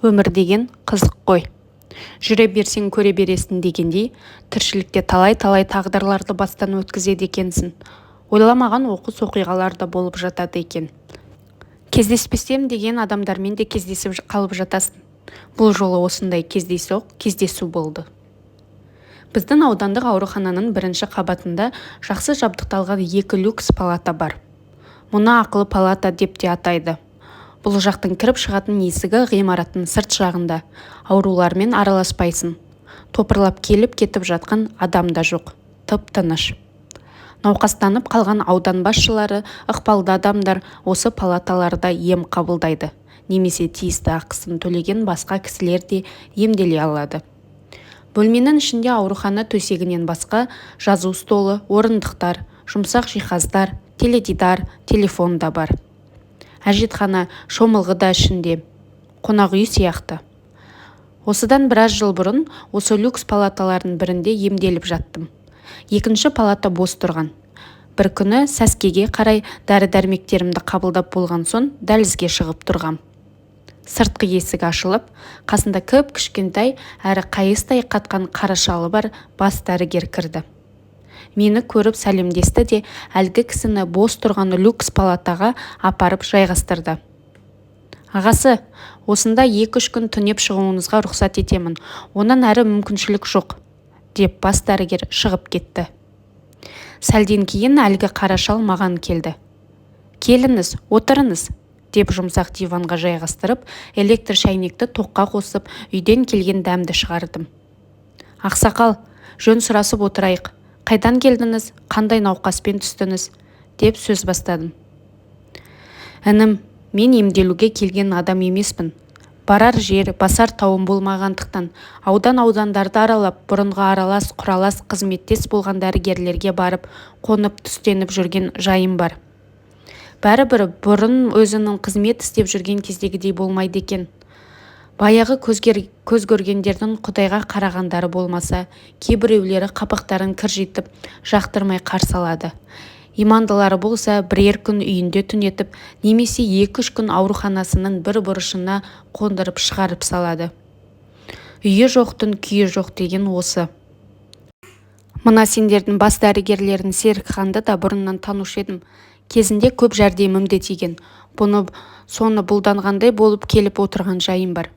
Өмір деген қызық қой. Жүре берсең көре бересің дегендей, тіршілікте талай-талай тағдырларды бастан өткізеді екенсің. Ойламаған оқыс оқиғалар да болып жатады екен. Кездеспесем деген адамдармен де кездесіп қалып жатасың. Бұл жолы осындай кездейсоқ кездесу болды. Біздің аудандық аурухананың бірінші қабатында жақсы жабдықталған екі люкс палата бар. Мұны ақылы палата деп те атайды. Бұл жақтың кіріп-шығатын есігі ғимараттың сырт жағында, аурулармен араласпайсың. Топырлап келіп-кетіп жатқан адам да жоқ, тып-тыныш. Науқастанып қалған аудан басшылары, ықпалды адамдар осы палаталарда ем қабылдайды немесе тиісті ақысын төлеген басқа кісілер де емделе алады. Бөлменің ішінде аурухана төсегінен басқа жазу столы, орындықтар, жұмсақ жиһаздар, теледидар, телефон да бар. Әжетхана, шомылғы да ішінде. Қонақ үй сияқты. Осыдан біраз жыл бұрын осы люкс палаталардың бірінде емделіп жаттым. Екінші палата бос тұрған. Бір күні сәскеге қарай дәрі-дәрмектерімді қабылдап болған соң дәлізге шығып тұрғам. Сыртқы есік ашылып, қасында кіп-кішкентай әрі қайыстай қатқан қара шалы бар бас дәрігер кірді. Мені көріп сәлемдесті де әлгі кісіні бос тұрған люкс палатаға апарып жайғастырды. Ағасы, осында екі-үш күн түнеп шығуыңызға рұқсат етемін, онан әрі мүмкіншілік жоқ, деп бас дәрігер шығып кетті. Сәлден кейін әлгі қара шал маған келді. Келіңіз, отырыңыз, деп жұмсақ диванға жайғастырып, электр шәйнекті тоққа қосып, үйден келген дәмді шығардым. Ақсақал, жөн сұрасып отырайық. Қайдан келдіңіз, қандай науқаспен түстіңіз, деп сөз бастадым. Інім, мен емделуге келген адам емеспін. Барар жер, басар тауым болмағандықтан, аудан-аудандарды аралап, бұрынғы аралас, құралас, қызметтес болған дәрігерлерге барып, қонып, түстеніп жүрген жайым бар. Бәрібір бұрын өзінің қызмет істеп жүрген кездегідей болмайды екен. Баяғы көз көргендердің Құдайға қарағандары болмаса, кейбіреулері қабақтарын кіржитіп, жақтырмай қарсы алады. Имандылары болса, бірер күн үйінде түнетіп, немесе екі-үш күн ауруханасының бір бұрышына қондырып шығарып салады. Үйі жоқтың күйі жоқ деген осы. Мына сендердің бас дәрігерлерің Серікханды да бұрыннан танушы едім. Кезінде көп жәрдемім де тиген. Бұны соны бұлданғандай болып келіп отырған жайым бар.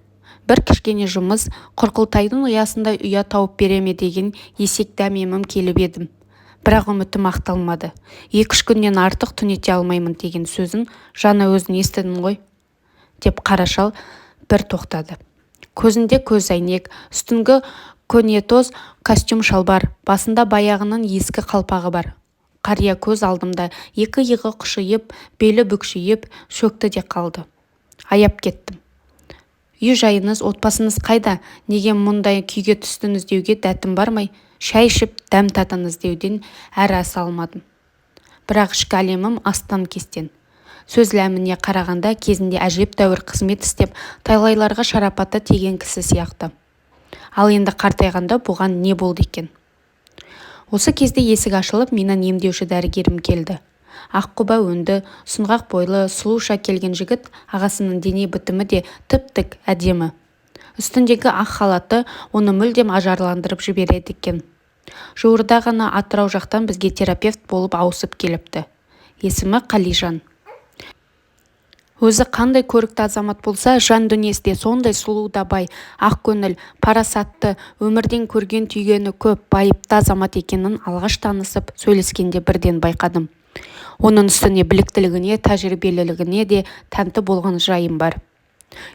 Бір кішкене жұмыс, құрқылтайдың ұясындай ұя тауып бере ме деген есек дәмемім келіп едім. Бірақ үмітім ақталмады. Екі-үш күннен артық түнете алмаймын деген сөзін жаңа өзің естідің ғой, деп қара шал бір тоқтады. Көзінде көз әйнек, үстіңгі көнетоз костюм шалбар, басында баяғының ескі қалпағы бар. Қария көз алдымда екі иығы қушиып, белі бүкшиіп, шөкті де қалды. Аяп кеттім. Үй-жайыңыз, отбасыңыз қайда, неге мұндай күйге түстіңіз деуге дәтім бармай, шай ішіп, дәм татыңыз деуден әрі аса алмадым. Бірақ ішкі әлемім астан-кестен. Сөз ләміне қарағанда кезінде әжептәуір қызмет істеп, талайларға шарапаты тиген кісі сияқты. Ал енді қартайғанда бұған не болды екен? Осы кезде есік ашылып, менің емдеуші дәрігерім келді. Аққұба өңді, сұңғақ бойлы, сұлуша келген жігіт, ағасының дене бітімі де тіп-тік, әдемі. Үстіндегі ақ халаты оны мүлдем ажарландырып жібереді екен. Жуырда ғана Атырау жақтан бізге терапевт болып ауысып келіпті. Есімі Қалижан. Өзі қандай көрікті азамат болса, жан дүниесі де сондай сұлу да бай, ақкөңіл, парасатты, өмірден көрген түйгені көп, байыпты азамат екенін алғаш танысып, сөйлескенде бірден байқадым. Оның үстіне біліктілігіне, тәжірибелілігіне де тәнті болған жайым бар.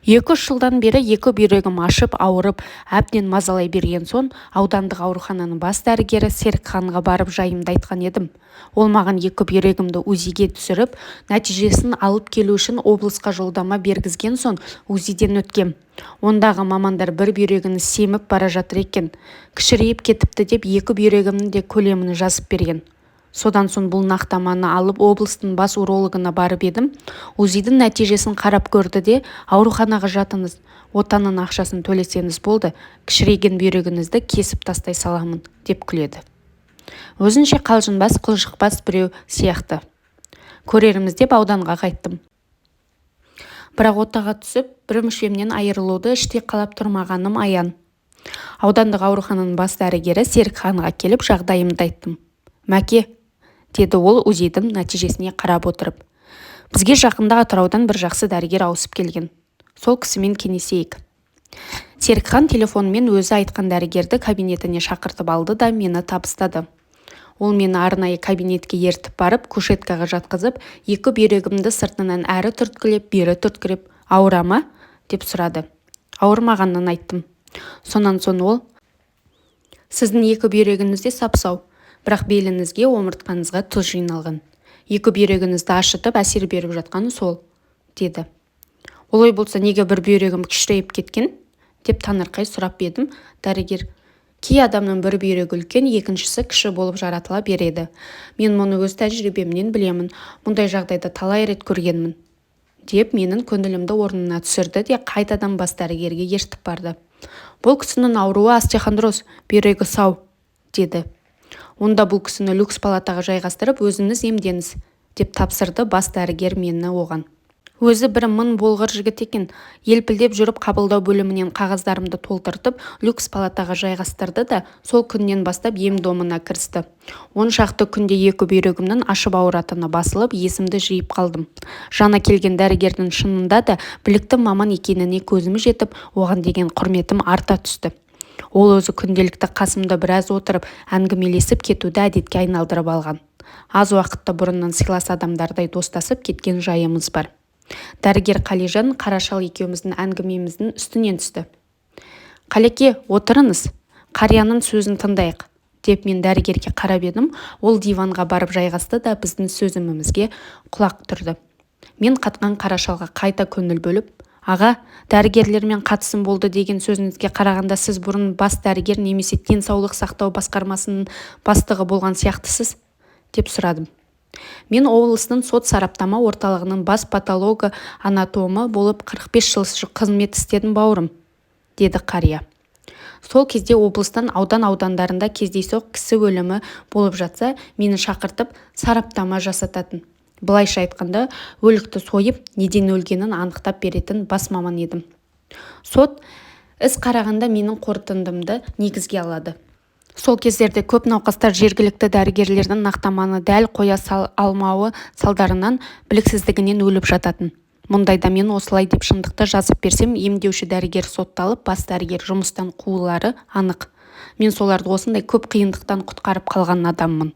Екі-үш жылдан бері екі бүйрегім ашып, ауырып, әбден мазалай берген соң, аудандық аурухананың бас дәрігері Серікханға барып жайымды айтқан едім. Ол маған екі бүйрегімді УЗИ-ге түсіріп, нәтижесін алып келу үшін облысқа жолдама бергізген соң УЗИ-ден өткем. Ондағы мамандар бір бүйрегіңіз семіп бара жатыр екен, кішірейіп кетіпті деп екі бүйрегімнің де көлемін жазып берген. Содан соң бұл нақтаманы алып облыстың бас урологына барып едім, УЗИ-дің нәтижесін қарап көрді де, ауруханаға жатыңыз, отаның ақшасын төлесеңіз болды, кішірейген бүйрегіңізді кесіп тастай саламын, деп күледі. Өзінше қалжыңбас, қылжақбас біреу сияқты. Көрерміз деп ауданға қайттым. Бірақ отаға түсіп, бір мүшемнен айырылуды іштей қалап тұрмағаным аян. Аудандық аурухананың бас дәрігері Серікханға келіп жағдайымды айттым. «Мәке», – деді ол УЗИ-дің нәтижесіне қарап отырып. «Бізге жақында Атыраудан бір жақсы дәрігер ауысып келген. Сол кісімен кеңесейік». Серікхан телефонмен өзі айтқан дәрігерді кабинетіне шақыртып алды да мені табыстады. Ол мені арнайы кабинетке ертіп барып, кушеткаға жатқызып, екі бүйрегімді сыртынан әрі түрткілеп, бері түрткілеп, «Ауыра ма?» деп сұрады. Ауырмағанын айттым. Сонан соң ол: «Сіздің екі бүйрегіңіз де сап-сау, бірақ беліңізге, омыртқаңызға тұз жиналған. Екі бүйрегіңізді ашытып, әсер беріп жатқаны сол», – деді. «Олай болса, неге бір бүйрегім кішірейіп кеткен?» деп таңырқай сұрап едім, дәрігер: «Кей адамның бір бүйрегі үлкен, екіншісі кіші болып жаратыла береді. Мен мұны өз тәжірибемнен білемін, мұндай жағдайды талай рет көргенмін», – деп менің көңілімді орнына түсірді де қайтадан бас дәрігерге ертіп барды. «Бұл кісінің ауруы остеохондроз, бүйрегі сау», – деді. «Онда бұл кісіні люкс палатаға жайғастырып, өзіңіз емдеңіз», – деп тапсырды бас дәрігер мені оған. Өзі бір мың болғыр жігіт екен. Елпілдеп жүріп қабылдау бөлімінен қағаздарымды толтыртып, люкс палатаға жайғастырды да, сол күннен бастап ем-домына кірісті. 10 шақты күнде екі бүйрегімнің ашып ауыратыны басылып, есімді жиып қалдым. Жаңа келген дәрігердің шынында да білікті маман екеніне көзім жетіп, оған деген құрметім арта түсті. Ол өзі күнделікті қасымда біраз отырып, әңгімелесіп кетуді әдетке айналдырып алған. Аз уақытта бұрыннан сыйлас адамдардай достасып кеткен жайымыз бар. Дәрігер Қалижан Қарашал екеуміздің әңгімеміздің үстінен түсті. «Қалеке, отырыңыз, қарияның сөзін тыңдайық», – деп мен дәрігерге қарап едім, ол диванға барып жайғасты да біздің сөзімізге құлақ түрді. Мен қатқан Қарашалға қайта көңіл бөліп: «Аға, дәрігерлермен қатысым болды деген сөзіңізге қарағанда, сіз бұрын бас дәрігер немесе денсаулық сақтау басқармасының бастығы болған сияқтысыз?» – деп сұрадым. «Мен облыстың сот-сараптама орталығының бас паталого-анатомы болып 45 жыл қызмет істедім, бауырым», – деді қария. «Сол кезде облыстың аудан-аудандарында кездейсоқ кісі өлімі болып жатса, мені шақыртып, сараптама жасататын. Былайша айтқанда, өлікті сойып, неден өлгенін анықтап беретін бас маман едім. Сот іс қарағанда менің қорытындымды негізге алады. Сол кездерде көп науқастар жергілікті дәрігерлердің нақтаманы дәл қоя алмауы салдарынан біліксіздігінен өліп жататын. Мұндайда мен осылай деп шындықты жазып берсем, емдеуші дәрігер сотталып, бас дәрігер жұмыстан қуылары анық. Мен соларды осындай көп қиындықтан құтқарып қалған адаммын.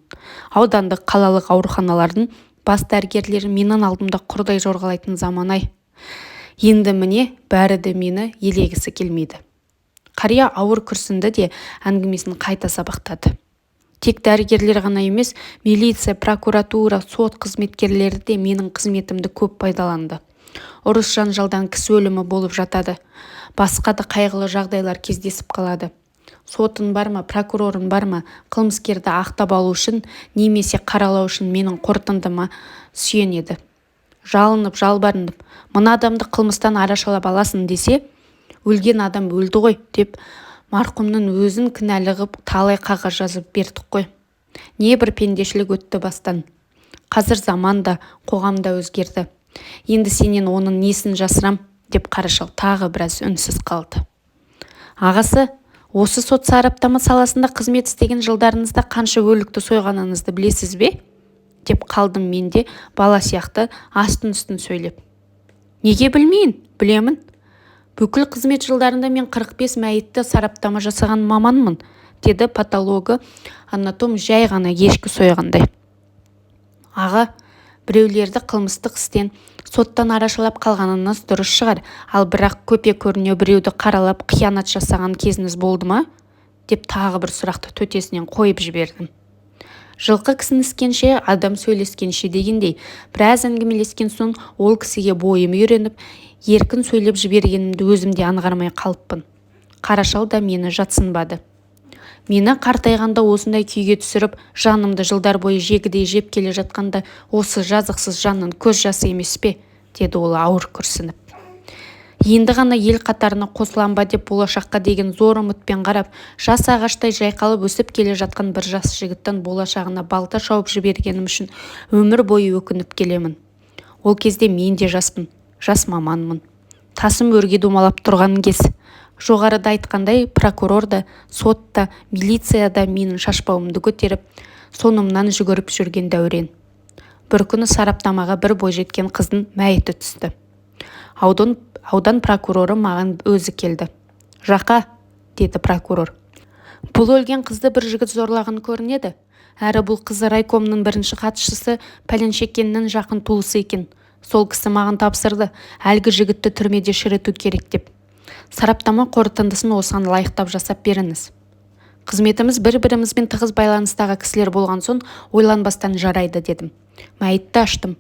Аудандық, қалалық ауруханалардың бас дәрігерлері менің алдымда құрдай жорғалайтын заман-ай. Енді міне, бәрі де мені елегісі келмейді». Қария ауыр күрсінді де әңгімесін қайта сабақтады: «Тек дәрігерлер ғана емес, милиция, прокуратура, сот қызметкерлері де менің қызметімді көп пайдаланды. Ұрыс-жанжалдан кісі өлімі болып жатады, басқа да қайғылы жағдайлар кездесіп қалады. Сотың бар ма, прокурорың бар ма, қылмыскерді ақтап алу үшін немесе қаралау үшін менің қорытындыма сүйенеді. Жалынып-жалбарынып, мына адамды қылмыстан арашалап аласың десе, өлген адам өлді ғой деп, марқұмның өзін кінәлі ғып талай қағаз жазып бердік қой. Небір пендешілік өтті бастан. Қазір заман да, қоғам да өзгерді. Енді сенен оның несін жасырам?» – деп Қарашал тағы біраз үнсіз қалды. «Ағасы, осы сот сараптама саласында қызмет істеген жылдарыңызда қанша өлікті сойғаныңызды білесіз бе?» – деп қалдым мен де бала сияқты астын-үстін сөйлеп. «Неге білмейін, білемін. Бүкіл қызмет жылдарында мен 45 мәйітті сараптама жасаған маманмын», – деді паталого-анатом жай ғана ешкі сойғандай. «Аға, біреулерді қылмыстық істен, соттан арашалап қалғаныңыз дұрыс шығар, ал бірақ көпе-көрнеу біреуді қаралап, қиянат жасаған кезіңіз болды ма?» – деп тағы бір сұрақты төтесінен қойып жібердім. Жылқы кісінескенше, адам сөйлескенше дегендей, біраз әңгімелескен соң ол кісіге бойым үйреніп, еркін сөйлеп жібергенімді өзім де аңғармай қалыппын. Қарашал да мені жатсынбады. «Мені қартайғанда осындай күйге түсіріп, жанымды жылдар бойы жегідей жеп келе жатқан да осы жазықсыз жанның көз жасы емес пе?» – деді ол ауыр күрсініп. «Енді ғана ел қатарына қосылам ба деп болашаққа деген зор үмітпен қарап, жас ағаштай жайқалып өсіп келе жатқан бір жас жігіттің болашағына балта шауып жібергенім үшін өмір бойы өкініп келемін. Ол кезде мен де жаспын. Жас маманмын. Тасым өрге домалап тұрған кез. Жоғарыда айтқандай, прокурор да, сот та, милиция да менің шашбауымды көтеріп, соңымнан жүгіріп жүрген дәурен. Бір күні сараптамаға бір бойжеткен қыздың мәйіті түсті. Аудан прокуроры маған өзі келді. «Жақа, – деді прокурор. – Бұл өлген қызды бір жігіт зорлаған көрінеді. Әрі бұл қыз райкомның бірінші хатшысы Пәленшекеңнің жақын туысы екен. Сол кісі маған тапсырды, әлгі жігітті түрмеде шіріту керек деп. Сараптама қорытындысын осыған лайықтап жасап беріңіз». Қызметіміз бір-бірімізбен тығыз байланыстағы кісілер болған соң, ойланбастан «жарайды» дедім. Мәйітті аштым.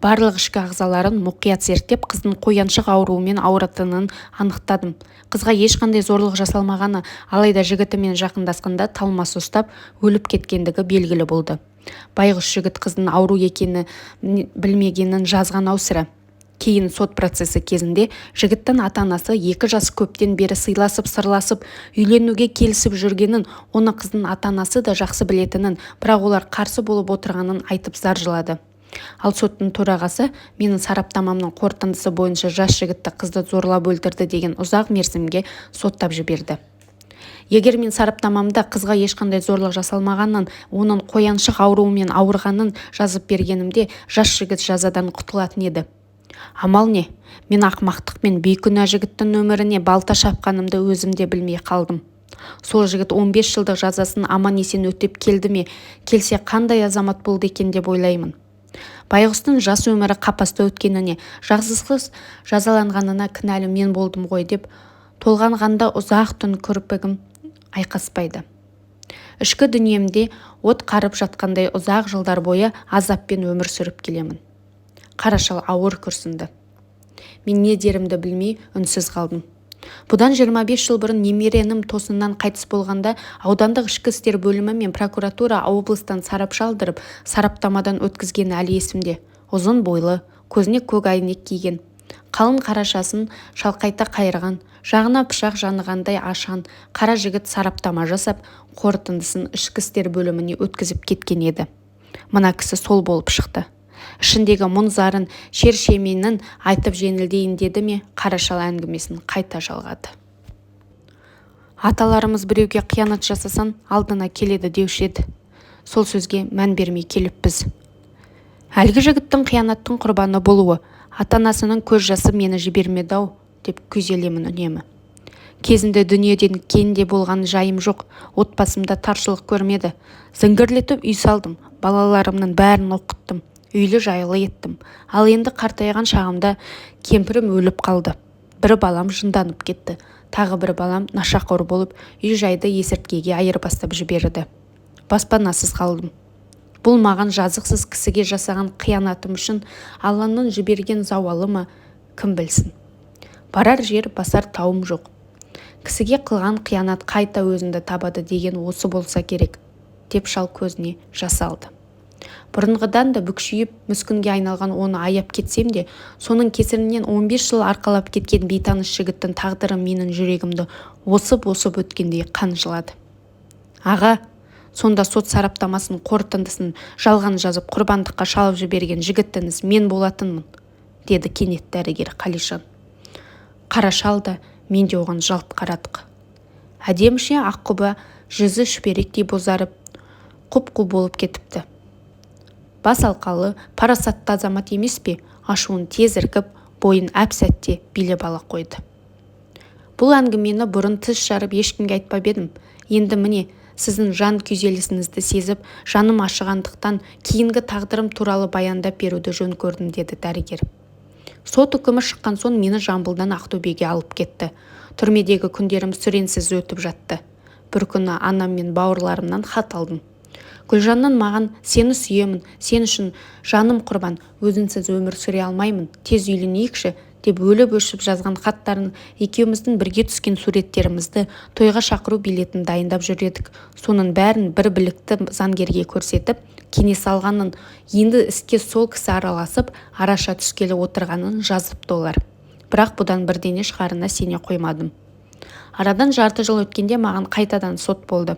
Барлық ішкі ағзаларын мұқият зерттеп, қыздың қояншық ауруымен ауыратынын анықтадым. Қызға ешқандай зорлық жасалмағаны, алайда жігітімен жақындасқанда талмасы ұстап, өліп кеткендігі белгілі болды. Байғұс жігіт қыздың ауру екенін білмегенін жазған-ау сірә. Кейін сот процесі кезінде жігіттің ата-анасы екі жас көптен бері сыйласып, сырласып, үйленуге келісіп жүргенін, оны қыздың ата-анасы да жақсы білетінін, бірақ олар қарсы болып отырғанын айтып зар жылады. Ал соттың төрағасы менің сараптамамның қорытындысы бойынша жас жігітті қызды зорлап өлтірді деген ұзақ мерзімге соттап жіберді. Егер мен сараптамамда қызға ешқандай зорлық жасалмағанын, оның қояншық ауруымен ауырғанын жазып бергенімде, жас жігіт жазадан құтылатын еді. Амал не, мен ақымақтықпен бейкүнә жігіттің өміріне балта шапқанымды өзім де білмей қалдым. Сол жігіт 15 жылдық жазасын аман-есен өтеп келді ме, келсе, қандай азамат болды екен деп ойлаймын. Байғұстың жас өмірі қапаста өткеніне, жазықсыз жазаланғанына кінәлі мен болдым ғой деп толғанғанда ұзақ түн кірпігім айқаспайды. Ішкі дүниемде от қарып жатқандай, ұзақ жылдар бойы азаппен өмір сүріп келемін. Қарашал ауыр күрсінді. Мен не дерімді білмей үнсіз қалдым. Бұдан 25 жыл бұрын немере інім тосыннан қайтыс болғанда, аудандық ішкі істер бөлімі мен прокуратура облыстан сарапшы алдырып, сараптамадан өткізгені әлі есімде. Ұзын бойлы, көзіне көк әйнек киген, қалың қара шашын шалқайта қайырған, жағына пышақ жанығандай ашаң қара жігіт сараптама жасап, қорытындысын ішкі істер бөліміне өткізіп кеткен еді. Мына кісі сол болып шықты. Ішіндегі мұң-зарын, шер-шеменін айтып жеңілдейін деді ме, Қарашал әңгімесін қайта жалғады. Аталарымыз «біреуге қиянат жасасаң, алдына келеді» деуші еді. Сол сөзге мән бермей келіппіз. Әлгі жігіттің қиянаттың құрбаны болуы, ата-анасының көз жасы мені жібермеді-ау деп күйзелемін үнемі. Кезінде дүниеден кенде болған жайым жоқ, отбасым да таршылық көрмеді. Зіңгірлетіп үй салдым, балаларымның бәрін оқыттым, үйлі-жайлы еттім. Ал енді қартайған шағымда кемпірім өліп қалды. Бір балам жынданып кетті, тағы бір балам нашақор болып, үй-жайды есірткіге айырбастап жіберді. Баспанасыз қалдым. Бұл маған жазықсыз кісіге жасаған қиянатым үшін Алланың жіберген зауалы ма, кім білсін. Барар жер, басар тауым жоқ. Кісіге қылған қиянат қайта өзіңді табады деген осы болса керек, деп шал көзіне жас алды. Бұрынғыдан да бүкшиіп, мүскінге айналған оны аяп кетсем де, соның кесірінен 15 жыл арқалап кеткен бейтаныс жігіттің тағдыры менің жүрегімді осып-осып өткендей қан жылады. Аға, сонда сот сараптамасының қорытындысын жалған жазып, құрбандыққа шалып жіберген жігіттіңіз мен болатынмын, деді кенет дәрігер Қалишан. Қарашал да, мен де оған жалт қарадық. Әдеміше аққұба жүзі шүберектей бозарып, құп-қу болып кетіпті. Бас алқалы, парасатты азамат емес пе, ашуын тез іркіп, бойын әп-сәтте билеп ала қойды. Бұл әңгімені бұрын тіс жарып ешкімге айтпап едім. Енді міне, сіздің жан күйзелісіңізді сезіп, жаным ашығандықтан кейінгі тағдырым туралы баяндап беруді жөн көрдім, деді дәрігер. Сот үкімі шыққан соң мені Жамбылдан Ақтөбеге алып кетті. Түрмедегі күндерім сүреңсіз өтіп жатты. Бір күні анам мен бауырларымнан хат алдым. Гүлжанның маған «Сені сүйемін, сен үшін жаным құрбан, өзіңсіз өмір сүре алмаймын, тез үйленейікші» деп өліп-өшіп жазған хаттарын, екеуміздің бірге түскен суреттерімізді, тойға шақыру билетін дайындап жүр едік, соның бәрін бір білікті заңгерге көрсетіп, кеңес алғанын, енді іске сол кісі араласып, араша түскелі отырғанын жазыпты олар. Бірақ бұдан бірдеңе шығарына сене қоймадым. Арадан жарты жыл өткенде маған қайтадан сот болды.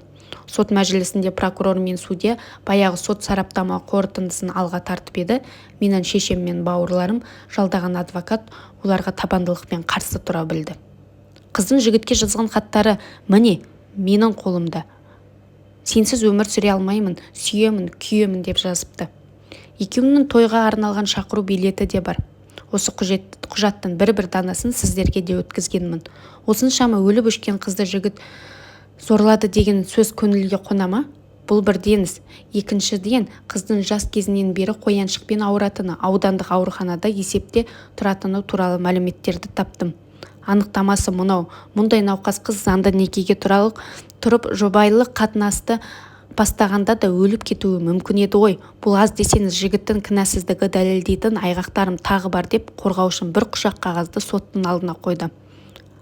Сот мәжілісінде прокурор мен судья баяғы сот-сараптама қорытындысын алға тартып еді, менің шешем мен бауырларым жалдаған адвокат оларға табандылықпен қарсы тұра білді. Қыздың жігітке жазған хаттары, міне, менің қолымда. Сенсіз өмір сүре алмаймын, сүйемін, күйемін деп жазыпты. Екеуінің тойға арналған шақыру билеті де бар. Осы құжаттың бір-бір данасын сіздерге де өткізгенмін. Осыншама өліп-өшкен қызды жігіт зорлады деген сөз көңілге қона ма? Бұл бірден іс. Екіншіден, қыздың жас кезінен бері қояншықпен ауыратыны, аудандық ауруханада есепте тұратыны туралы мәліметтерді таптым. Анықтамасы мынау. Мұндай науқас қыз заңды некеге тұрып, жұбайлық қатынасты бастағанда да өліп кетуі мүмкін еді ғой. Бұл аз десеңіз, жігіттің кінәсіздігін дәлелдейтін айғақтарым тағы бар деп қорғаушым бір құшақ қағазды соттың алдына қойды.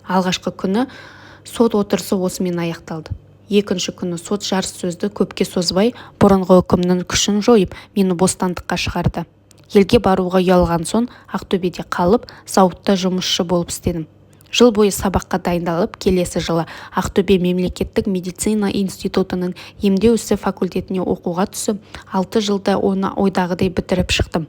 Алғашқы күні сот отырысы осымен аяқталды. Екінші күні сот жарыссөзді көпке созбай, бұрынғы үкімнің күшін жойып, мені бостандыққа шығарды. Елге баруға ұялған соң Ақтөбеде қалып, зауытта жұмысшы болып істедім. Жыл бойы сабаққа дайындалып, келесі жылы Ақтөбе мемлекеттік медицина институтының емдеу ісі факультетіне оқуға түсіп, 6 жылда оны ойдағыдай бітіріп шықтым.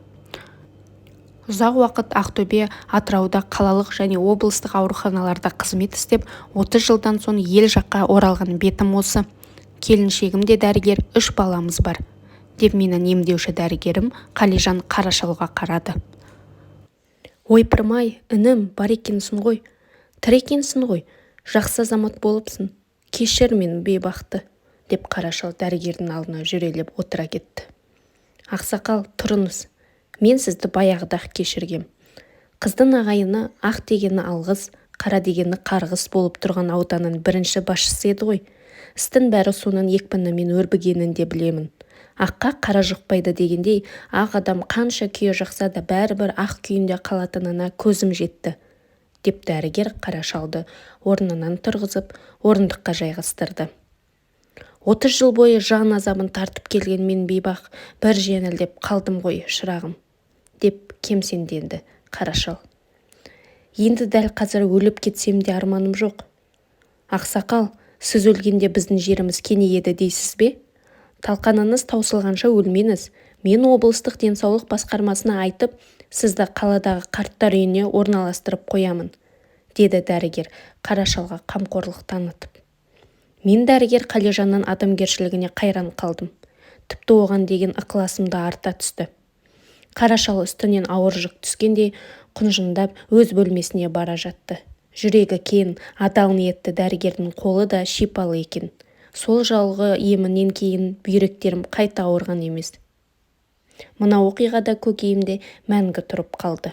Ұзақ уақыт Ақтөбе, Атырауда қалалық және облыстық ауруханаларда қызмет істеп, 30 жылдан соң ел жаққа оралған бетім осы. Келіншегім де дәрігер, үш баламыз бар, деп менің емдеуші дәрігерім Қалижан Қарашалға қарады. Ойпырмай, інім, бар екенсің ғой, тірі екенсің ғой, жақсы азамат болыпсың, кешір мен бейбақты, деп Қарашал дәрігердің алдына жүрелеп отыра кетті. Ақсақал, тұрыңыз, мен сізді баяғыда-ақ кешіргем. Қыздың ағайыны ақ дегені алғыс, қара дегені қарғыс болып тұрған ауданның бірінші басшысы еді ғой. Істің бәрі соның екпінімен өрбігенін де білемін. Аққа қара жұқпайды дегендей, ақ адам қанша күйе жақса да бәрібір ақ күйінде қалатынына көзім жетті, деп дәрігер Қарашалды орнынан тұрғызып, орындыққа жайғастырды. 30 жыл бойы жан азабын тартып келген мен бейбақ бір жеңілдеп қалдым ғой, шырағым, деп кемсеңдеді Қарашал. Енді дәл қазір өліп кетсем де арманым жоқ. Ақсақал, сіз өлгенде біздің жеріміз кеңейеді дейсіз бе? Талқаныңыз таусылғанша өлмеңіз. Мен облыстық денсаулық басқармасына айтып, сізді қаладағы қарттар үйіне орналастырып қоямын, деді дәрігер Қарашалға қамқорлық танытып. Мен дәрігер Қалижанның адамгершілігіне қайран қалдым. Тіпті оған деген ықыласым да арта түсті. Қарашал үстінен ауыр жүк түскендей құнжындап өз бөлмесіне бара жатты. Жүрегі кең, адал ниетті дәрігердің қолы да шипалы екен. Сол жолғы емінен кейін бүйректерім қайта ауырған емес. Мына оқиға да көкейімде мәңгі тұрып қалды.